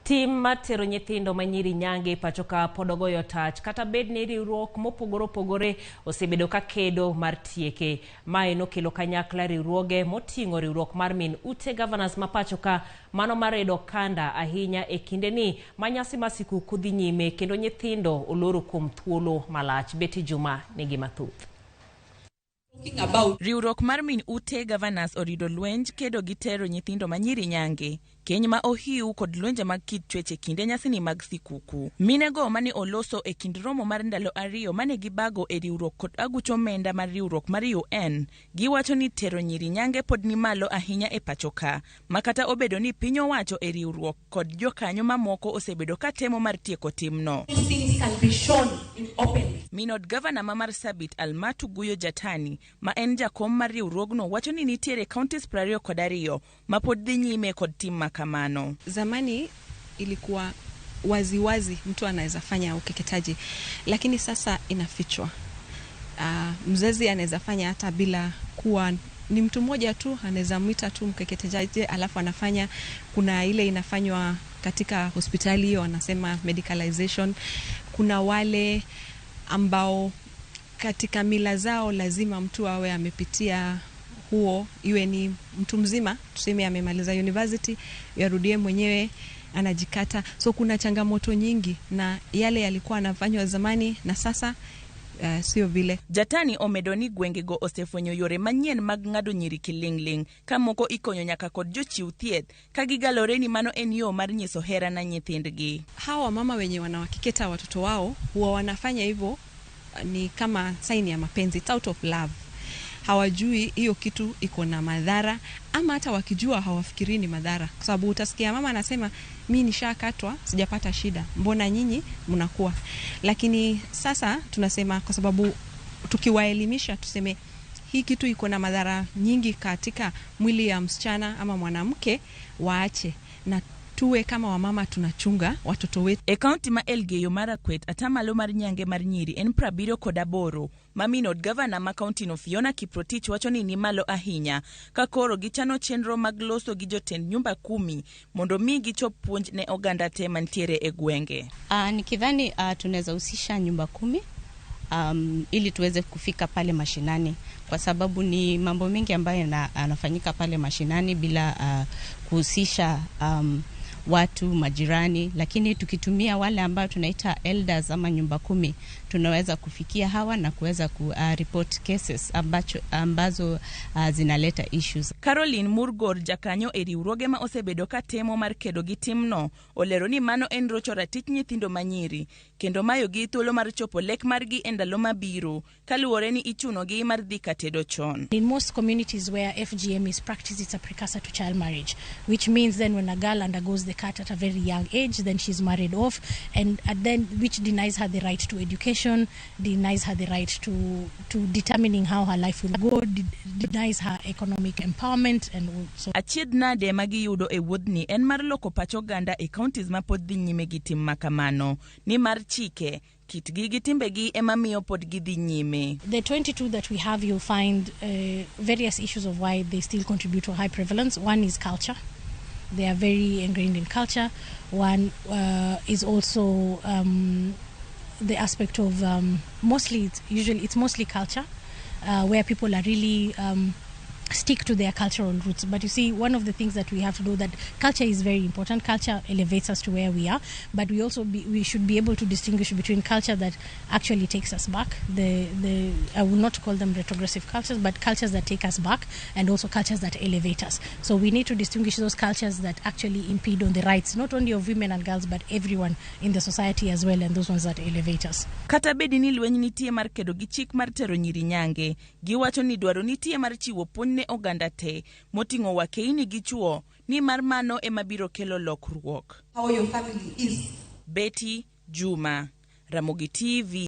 Tim mar tero nyithindo manyiri nyange pacho ka pod ogoyo tach kata bed ni riwruok mopogore opogore osebedo ka kedo mar tieke. Mae nokelo kanyakla riwruoge moting'o riwruok mar min ute governors ma pacho ka mano mar redo okanda ahinya e kindeni ma nyasi mar sikuku dhi nyime kendo nyithindo oloro kuom thuolo malach. Betty Juma nigi mathoth. Riwruok mar min ute governors orido lwenj kedo gi tero nyithindo manyiri nyange, keny ma ohiu kod lwenje mag kit chwech e kinde nyasini mag sikuku. Minego mane oloso e kind romo mar ndalo ariyo mane gibago e riwruok kod aguch omenda mar riwruok mar UN, giwacho ni tero nyiri nyange pod ni malo ahinya e pacho ka, ma kata obedo ni piny owacho e riwruok kod jokanyo mamoko osebedo ka temo mar tieko timno. Min od gavana ma Marsabit Almatu Guyo Jatani ma en jakom mar riwruogno wacho ni nitiere counties 22 ma pod dhi nyime kod tim ma kamano. Zamani ilikuwa waziwazi mtu anaweza fanya ukeketaji, lakini sasa inafichwa. Mzazi anaweza fanya hata bila kuwa ni mtu mmoja tu, anaweza mwita tu mkeketaji alafu anafanya. Kuna ile inafanywa katika hospitali hiyo wanasema medicalization. Kuna wale ambao katika mila zao lazima mtu awe amepitia huo, iwe ni mtu mzima, tuseme amemaliza university, yarudie mwenyewe anajikata. So kuna changamoto nyingi, na yale yalikuwa anafanywa zamani na sasa sio vile. Jatani omedo ni gwengego osefwenyo yore manyien mag ng'ado nyiri kiling'ling' ka moko ikonyo nyaka kod jochiw thieth ka gigalore ni mano en yo mar nyiso hera na nyithindgi. Hawa wamama wenye wanawakeketa watoto wao huwa wanafanya hivyo ni kama saini ya mapenzi, it's out of love. Hawajui hiyo kitu iko na madhara, ama hata wakijua hawafikirii ni madhara, kwa sababu utasikia mama anasema mi nishakatwa sijapata shida, mbona nyinyi mnakuwa? Lakini sasa tunasema kwa sababu tukiwaelimisha tuseme hii kitu iko na madhara nyingi katika mwili ya msichana ama mwanamke, waache na tuwe kama wamama tunachunga watoto wetu. E kaunti ma Elgeyo Marakwet, atamalo mar nyange mar nyiri en 78, ma min od gavana ma kauntino Fiona Kiprotich wacho ni malo ahinya, ka koro gichano chenro mag loso gi jotend nyumba kumi mondo mi gichop puonj ne oganda te mantiere e gwenge. Nikidhani tunaweza husisha nyumba kumi ili tuweze kufika pale mashinani, kwa sababu ni mambo mengi ambayo yanafanyika pale mashinani bila kuhusisha watu majirani, lakini tukitumia wale ambao tunaita elders ama nyumba kumi tunaweza kufikia hawa na kuweza ku report cases ambazo zinaleta issues. Caroline Murgor, jakanyo e riwruoge ma osebedo ka temo mar kedo gi timno, olero ni mano en rocho ratich nyithindo manyiri kendo mayogi thuolo mar chopo lek margi e ndalo mabiro kaluwore ni ichunogi mar dhi ka tedo chon. In most communities where FGM is practiced, it's a precursor to child marriage, which means then when a girl undergoes the cut at a very young age, then she's married off, and then which denies her the right to education, denies her the right to determining how her life will go, denies her economic empowerment, and so. Achiedh nade ma giyudo e wuodhni en mar loko pach oganda e counties ma pod dhi nyime gi tim makamano, nimar chike, kitgi gi timbegi ema miyo pod gidhi nyime. The 22 that we have, you'll find various issues of why they still contribute to high prevalence. One is culture. They are very ingrained in culture. One is also the aspect of mostly, it's usually it's mostly culture, where people are really stick to their cultural roots. But you see, one of the things that we have to do, that culture is very important. Culture elevates us to where we are, but we also we should be able to distinguish between culture that actually takes us back. I will not call them retrogressive cultures, but cultures that take us back, and also cultures that elevate us. So we need to distinguish those cultures that actually impede on the rights, not only of women and girls, but everyone in the society as well, and those ones that elevate us. Kata bedi ni lweny nitie mar kedo gi chik mar tero nyiri nyange, giwacho ni dwaro nitie mar chiwo puonj ne oganda te moting'o wakeini gi chuo, ni mar mano ema biro kelo lokruok. How your family is. Betty Juma, Ramogi TV.